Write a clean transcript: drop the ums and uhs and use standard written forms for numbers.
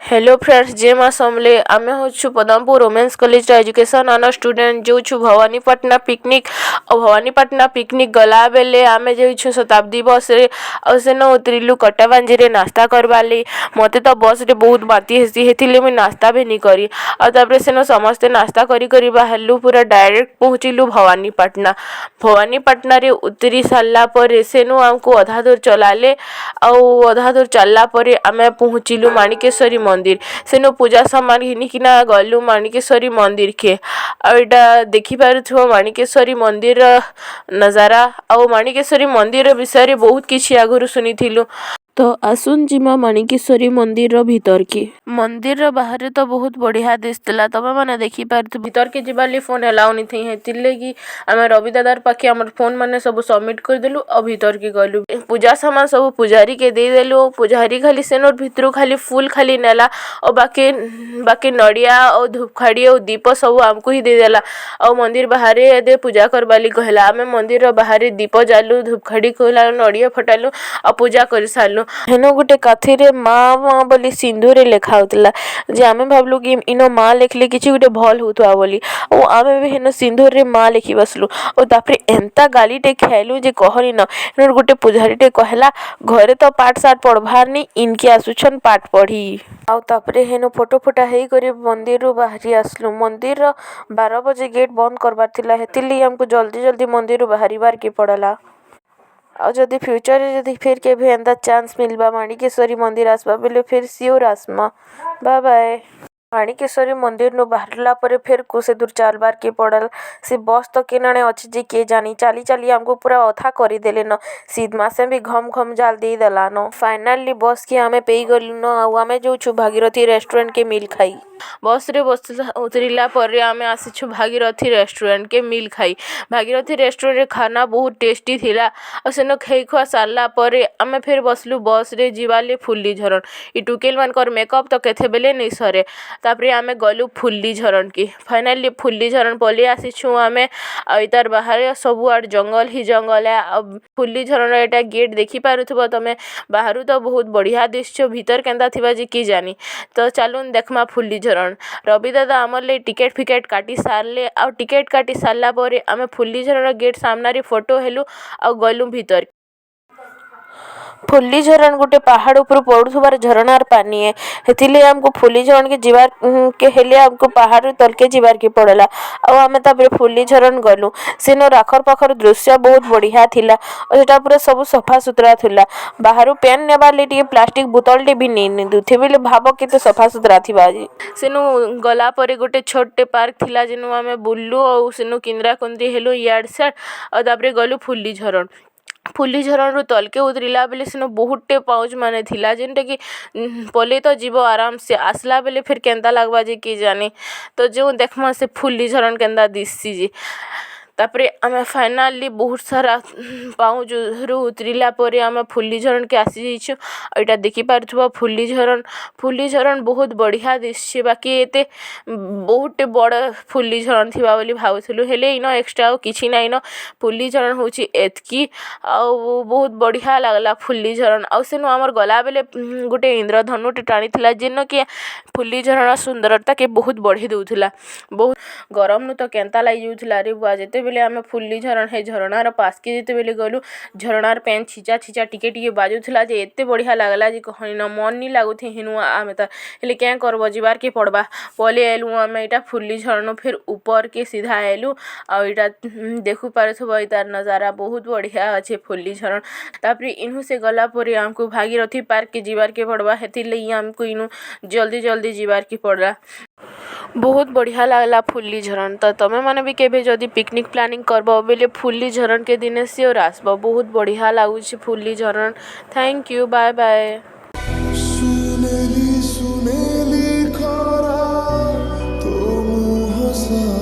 Hello friends, ଜୟ ମା ସମଲେ। ଆମେ ହେଉଛୁ ପଦମପୁର ଓମେନ୍ସ କଲେଜର ଏଜୁକେସନ୍ ଅନର୍ସ ଷ୍ଟୁଡେଣ୍ଟ। ଯାଉଛୁ ଭବାନୀପାଟଣା ପିକନିକ୍। ଆଉ ଭବାନୀପାଟଣା ପିକନିକ୍ ଗଲା ବେଲେ ଆମେ ଯାଇଛୁ ଶତାବ୍ଦୀ ବସ୍ରେ ଆଉ ସେନ ଉତରିଲୁ କଟାବାଞ୍ଜିରେ ନାସ୍ତା କରବାର୍ ଲାଗି। ମତେ ତ ବସ୍ରେ ବହୁତ ବାନ୍ତି ହେସି, ହେଥିର୍ଲାଗି ମୁଇଁ ନାସ୍ତା ବି ନି କରି। ଆଉ ତାପରେ ସେନ ସମସ୍ତେ ନାସ୍ତା କରି କରି ବାହାରଲୁ, ପୁରା ଡାଇରେକ୍ଟ ପହଞ୍ଚିଲୁ ଭବାନୀପାଟଣା। ଭବାନୀପାଟଣାରେ ଉତରି ସାରିଲା ପରେ ସେନୁ ଆମକୁ ଅଧା ଦୂର ଚଲାଲେ ଆଉ ଅଧା ଦୂର ଚାଲ୍ଲା ପରେ ଆମେ ପହଞ୍ଚିଲୁ ମାଣିକେଶ୍ୱରୀ ମନ୍ଦିର। ସେନୁ ପୂଜା ସାମାନ ଘିନିକିନା ଗଲୁ ମାଣିକେଶ୍ୱରୀ ମନ୍ଦିରକେ। ଆଉ ଏଇଟା ଦେଖିପାରୁଥିବ ମାଣିକେଶ୍ୱରୀ ମନ୍ଦିରର ନଜାରା। ଆଉ ମାଣିକେଶ୍ୱରୀ ମନ୍ଦିର ବିଷୟରେ ବହୁତ କିଛି ଆଗରୁ ଶୁଣିଥିଲୁ। ତ ଆସୁନ୍ ଯିମା ମାଣିକେଶ୍ୱରୀ ମନ୍ଦିରର ଭିତରକେ। ମନ୍ଦିରର ବାହାରେ ତ ବହୁତ ବଢ଼ିଆ ଦିଶୁଥିଲା, ତମେ ମାନେ ଦେଖିପାରୁଥିବ। ଭିତରକେ ଯିବାର୍ ଲାଗି ଫୋନ୍ ଏଲାଉ ନି ଥାଇ, ହେଥିର୍ଲାଗି ଆମେ ରବି ଦାଦାର ପାଖେ ଆମର୍ ଫୋନ୍ ମାନେ ସବୁ ସବମିଟ୍ କରିଦେଲୁ ଆଉ ଭିତରକେ ଗଲୁ। ପୂଜା ସାମାନ ସବୁ ପୂଜାରୀକେ ଦେଇଦେଲୁ। ପୂଜାରୀ ଖାଲି ସେନୁର୍ ଭିତରୁ ଖାଲି ଫୁଲ୍ ଖାଲି ନେଲା ଆଉ ବାକି ନଡ଼ିଆ ଆଉ ଧୂପଖାଡ଼ି ଆଉ ଦୀପ ସବୁ ଆମକୁ ହିଁ ଦେଇଦେଲା। ଆଉ ମନ୍ଦିର ବାହାରେ ଏଦେ ପୂଜା କରବାର୍ ଲାଗି କହିଲା। ଆମେ ମନ୍ଦିରର ବାହାରେ ଦୀପ ଜାଲୁ, ଧୂପଖାଡ଼ି ଖୋଲା, ନଡ଼ିଆ ଫଟାଲୁ ଆଉ ପୂଜା କରି ସାରଲୁ। ହେନ ଗୋଟେ କାଥିରେ ମା ମା ବୋଲି ସିନ୍ଦୁରରେ ଲେଖା ହଉଥିଲା ଯେ ଆମେ ଭାବଲୁ କି ଇନ ମା ଲେଖିଲେ କିଛି ଗୋଟେ ଭଲ୍ ହଉଥିବା ବୋଲି। ଆଉ ଆମେ ବି ହେନ ସିନ୍ଦୁରରେ ମା ଲେଖି ବସଲୁ। ଆଉ ତାପରେ ଏନ୍ତା ଗାଲିଟେ ଖାଇଲୁ ଯେ କହନି ନ। ହେନ ଗୋଟେ ପୂଜାରୀଟେ କହିଲା, ଘରେ ତ ପାଠ ସାଠ ପଢ଼ବାର୍ ନି, ଇନକେ ଆସୁଛନ୍ ପାଠ ପଢ଼ି। ଆଉ ତାପରେ ହେନୁ ଫଟୋ ଫୁଟା ହେଇକରି ମନ୍ଦିରରୁ ବାହାରି ଆସିଲୁ। ମନ୍ଦିରର 12 ବଜେ ଗେଟ୍ ବନ୍ଦ କରବାର୍ ଥିଲା, ହେଥିର୍ଲାଗି ଆମକୁ ଜଲ୍ଦି ଜଲ୍ଦି ମନ୍ଦିରରୁ ବାହାରିବାର୍କେ ପଡ଼ଲା। ଆଉ ଯଦି ଫ୍ୟୁଚର୍ରେ ଯଦି ଫେର୍ କେଭେ ଏନ୍ତା ଚାନ୍ସ ମିଲ୍ବା ମାଣିକେଶ୍ୱରୀ ମନ୍ଦିର ଆସ୍ବା ବେଲେ, ଫେର୍ ସିଓର ଆସ୍ମା। Bye bye. Manikeswari ମନ୍ଦିରନୁ ବାହାରିଲା ପରେ ଫେର୍ କୋସେ ଦୂର ଚାଲବାର୍କେ ପଡ଼ଲା। ସେ ବସ୍ ତ କେନାଣେ ଅଛି ଯେ କିଏ ଜାନି। ଚାଲି ଚାଲି ଆମକୁ ପୁରା ଅଥା କରିଦେଲେନ। ଶୀତ୍ ମାସେ ବି ଘମ୍ ଘମ୍ ଜାଲ୍ ଦେଇଦେଲାନ। ଫାଇନାଲି ବସ୍ କି ଆମେ ପେଇଗଲୁନ ଆଉ ଆମେ ଯାଉଛୁ ଭାଗୀରଥି ରେଷ୍ଟୁରାଣ୍ଟ କେ ମିଲ୍ ଖାଇ। ବସ୍ରେ ବସିଲା ଉତରିଲା ପରେ ଆମେ ଆସିଛୁ ଭାଗୀରଥି ରେଷ୍ଟୁରାଣ୍ଟକେ ମିଲ୍ ଖାଇ। ଭାଗୀରଥି ରେଷ୍ଟୁରାଣ୍ଟରେ ଖାନା ବହୁତ ଟେଷ୍ଟି ଥିଲା। ଆଉ ସେନ ଖାଇ ଖୁଆ ସାରିଲା ପରେ ଆମେ ଫେର୍ ବସଲୁ ବସ୍ରେ ଯିବାର୍ ଲାଗି ଫୁଲି ଝରଣ୍। ଇ ଟୁକେଲ୍ ମାନକର୍ ମେକଅପ୍ ତ କେତେବେଲେ ନେଇ ସରେ। ତାପରେ ଆମେ ଗଲୁ ଫୁଲି ଝରଣ୍ କି। ଫାଇନାଲି ଫୁଲି ଝରଣ୍ ପଲେଇ ଆସିଛୁ ଆମେ। ଆଉ ଇତାର୍ ବାହାରେ ସବୁଆଡ଼େ ଜଙ୍ଗଲ ହିଁ ଜଙ୍ଗଲ ଏ। ଆଉ ଫୁଲି ଝରଣର ଏଇଟା ଗେଟ୍ ଦେଖିପାରୁଥିବ ତମେ। ବାହାରୁ ତ ବହୁତ ବଢ଼ିଆ ଦିଶୁଛେ, ଭିତର କେନ୍ତା ଥିବା ଯେ କି ଜାନି। ତ ଚାଲୁନ୍ ଦେଖ୍ମା ଫୁଲି ଝରଣ୍। ରବି ଦାଦା ଆମର୍ ଲାଗି ଟିକେଟ୍ ଫିକେଟ୍ କାଟି ସାରଲେ। ଆଉ ଟିକେଟ୍ କାଟି ସାରିଲା ପରେ ଆମେ ଫୁଲି ଝରଣର ଗେଟ୍ ସାମ୍ନାରେ ଫଟୋ ହେଲୁ ଆଉ ଗଲୁ ଭିତର। ଫୁଲି ଝରଣ୍ ଗୋଟେ ପାହାଡ଼ ଉପରୁ ପଡୁଥିବାର ଝରଣାର ପାନି ଏ। ହେଥିର୍ଲାଗି ଆମକୁ ଫୁଲି ଝରଣ୍ କେ ଯିବାର୍ କେ ହେଲେ ଆମକୁ ପାହାଡ଼ରୁ ତଲକେ ଯିବାର୍ କେ ପଡ଼ଲା। ଆଉ ଆମେ ତାପରେ ଫୁଲି ଝରଣ୍ ଗଲୁ। ସେନର ଆଖର ପାଖର ଦୃଶ୍ୟ ବହୁତ ବଢ଼ିଆ ଥିଲା ଆଉ ସେଟା ପୁରା ସବୁ ସଫା ସୁତୁରା ଥିଲା। ବାହାରୁ ପେନ୍ ନେବାର୍ ଲାଗି ଟିକେ ପ୍ଲାଷ୍ଟିକ୍ ବୋତଲଟେ ବି ନେଇ ନି ଦଉଥି ବେଲେ ଭାବ କେତେ ସଫା ସୁତୁରା ଥିବା ଯେ। ସେନୁ ଗଲା ପରେ ଗୋଟେ ଛୋଟଟେ ପାର୍କ ଥିଲା, ଯେନୁ ଆମେ ବୁଲଲୁ ଆଉ ସେନୁ କିନ୍ଦ୍ରା କୁନ୍ଦ୍ରି ହେଲୁ ଇଆଡ଼୍ ସିଆଡ଼୍। ଆଉ ତାପରେ ଗଲୁ ଫୁଲି ଝରଣ୍। ଫୁଲି ଝରଣରୁ ତଲକେ ଉତରିଲା ବେଲେ ସେନୁ ବହୁତଟେ ପାଉଚ୍ ମାନେ ଥିଲା, ଯେନ୍ଟାକି ପଲେଇ ତ ଯିବ ଆରାମସେ, ଆସ୍ଲା ବେଲେ ଫେର୍ କେନ୍ତା ଲାଗ୍ବା ଯେ କିଏ ଜାନେ। ତ ଯେଉଁ ଦେଖ୍ମା ସେ ଫୁଲି ଝରଣ୍ କେନ୍ତା ଦିଶସି ଯେ। ତାପରେ ଆମେ ଫାଇନାଲି ବହୁତ ସାରା ପାଉଚରୁ ଉତରିଲା ପରେ ଆମେ ଫୁଲି ଝରଣକେ ଆସିଯାଇଛୁ। ଆଉ ଏଇଟା ଦେଖିପାରୁଥିବ ଫୁଲି ଝରଣ୍। ଫୁଲି ଝରଣ୍ ବହୁତ ବଢ଼ିଆ ଦିଶୁଛି। ବାକି ଏତେ ବହୁତଟେ ବଡ଼ ଫୁଲି ଝରଣ୍ ଥିବା ବୋଲି ଭାବୁଥିଲୁ, ହେଲେ ଇନ ଏକ୍ସଟ୍ରା ଆଉ କିଛି ନାଇଁନ। ଫୁଲି ଝରଣ୍ ହଉଛି ଏତ୍କି। ଆଉ ବହୁତ ବଢ଼ିଆ ଲାଗ୍ଲା ଫୁଲି ଝରଣ୍। ଆଉ ସେନୁ ଆମର୍ ଗଲାବେଲେ ଗୋଟେ ଇନ୍ଦ୍ରଧନୁଟେ ଟାଣିଥିଲା, ଯେନ କି ଫୁଲି ଝରଣା ସୁନ୍ଦରତାକେ ବହୁତ ବଢ଼େଇ ଦଉଥିଲା। ବହୁତ ଗରମନୁ ତ କେନ୍ତା ଲାଗିଯାଉଥିଲା ରେ ବୁଆ। ଯେତେବେଲେ ଆମେ ଫୁଲି ଝରଣ୍ ହେ ଝରଣାର ପାସ୍କେ ଯେତେବେଲେ ଗଲୁ, ଝରଣାର ପେନ୍ ଛିଚା ଛିଚା ଟିକେ ଟିକେ ବାଜୁଥିଲା ଯେ ଏତେ ବଢ଼ିଆ ଲାଗ୍ଲା ଯେ କହନି ନ। ମନ୍ ନି ଲାଗୁଥି ହେନୁ ଆମେ ତ। ହେଲେ କେଁ କରବ, ଯିବାର୍କେ ପଡ଼ବା। ପଲେଇ ଆଇଲୁ ଆମେ ଏଇଟା ଫୁଲି ଝରଣୁ ଫେର୍ ଉପରକେ ସିଧା ଆଇଲୁ। ଆଉ ଏଇଟା ଦେଖୁ ପାରୁଥିବ, ତାର୍ ନଜାରା ବହୁତ ବଢ଼ିଆ ଅଛେ ଫୁଲି ଝରଣ୍। ତାପରେ ଇନୁ ସେ ଗଲା ପରେ ଆମକୁ ଭାଗୀରଥି ପାର୍କକେ ଯିବାର୍କେ ପଡ଼ବା, ହେଥିର୍ଲାଗି ଆମକୁ ଇନୁ ଜଲ୍ଦି ଜଲ୍ଦି ଯିବାର୍କେ ପଡ଼ଲା। ବହୁତ ବଢ଼ିଆ ଲାଗ୍ଲା ଫୁଲି ଝରଣ୍। ତ ତମେ ମାନେ ବି କେବେ ଯଦି ପିକନିକ୍ ପ୍ଲାନିଂ କରବ ବେଲେ ଫୁଲି ଝରଣକେ ଦିନେ ସିଓର ଆସ୍ବ। ବହୁତ ବଢ଼ିଆ ଲାଗୁଛି ଫୁଲି ଝରଣ୍। Thank you, bye bye. ସୁନେଲି ସୁନେଲି ଖରା ତୋ ମୁହଁ।